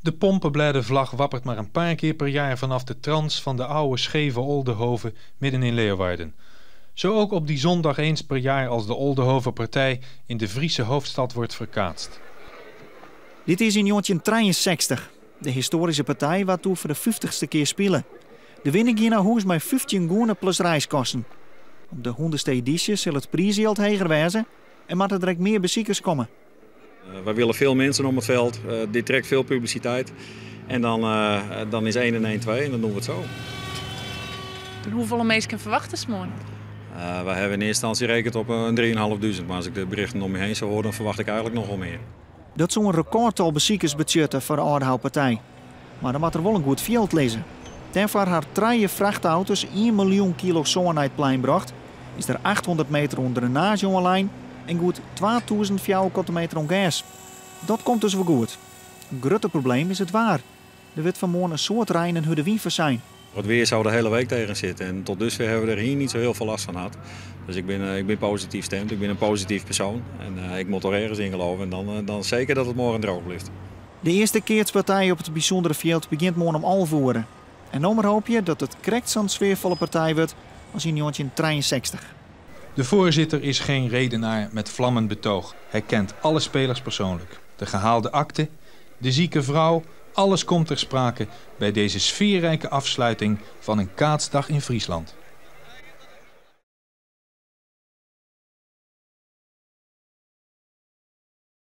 De pompeblêdevlag wappert maar een paar keer per jaar vanaf de trans van de oude scheve Oldehove midden in Leeuwarden. Zo ook op die zondag eens per jaar als de Oldehove-partij in de Friese hoofdstad wordt verkaatst. Dit is yn 1963. De histoaryske partij waard doe foar de 50ste kear spile. De winner gie nei hûs mei 15 gûne plus reiskosten. Op de 100ste edysje sil it priisjild heger wêze en moatte der ek mear besikers komme. Wij willen veel mensen om het veld. Dit trekt veel publiciteit. En dan is 1 en 1 2 en dan doen we het zo. Hoefolle minsken ferwachtest moarn? Wij hebben in eerste instantie rekend op een 3.500. Maar als ik de berichten om me heen zou horen, dan verwacht ik eigenlijk nog wel meer. Dat soe in rekordtal besikers betsjutte foar de Aldehoupartij. Mar dan moat der wol in goed fjild lizze. Dêrfoar ha trije frachtauto's 1 miljoen kilo sân nei it plein brocht, is der 800 meter oan drainaazje oanlein en goed 2000 fjouwerkante meter oan gers. Dat komt dus wol goed. In grutter probleem is it waar. Der wurdt fan moarn in soad rein en hurde wyn foarsein. Het weer zou de hele week tegen zitten en tot dusver hebben we er hier niet zo heel veel last van gehad. Dus ik ben positief gestemd, ik ben een positief persoon en ik moet er ergens in geloven en dan zeker dat het morgen droog blijft. De earste keatspartij op it bysûndere fjild begjint moarn om 11 oere. En no mar hoopje dat it krekt sa'n sfearfolle partij wurdt as yn 1963. De voorzitter is geen redenaar met vlammend betoog. Hij kent alle spelers persoonlijk. De gehaalde akte, de zieke vrouw, alles komt ter sprake bij deze sfeerrijke afsluiting van een kaatsdag in Friesland.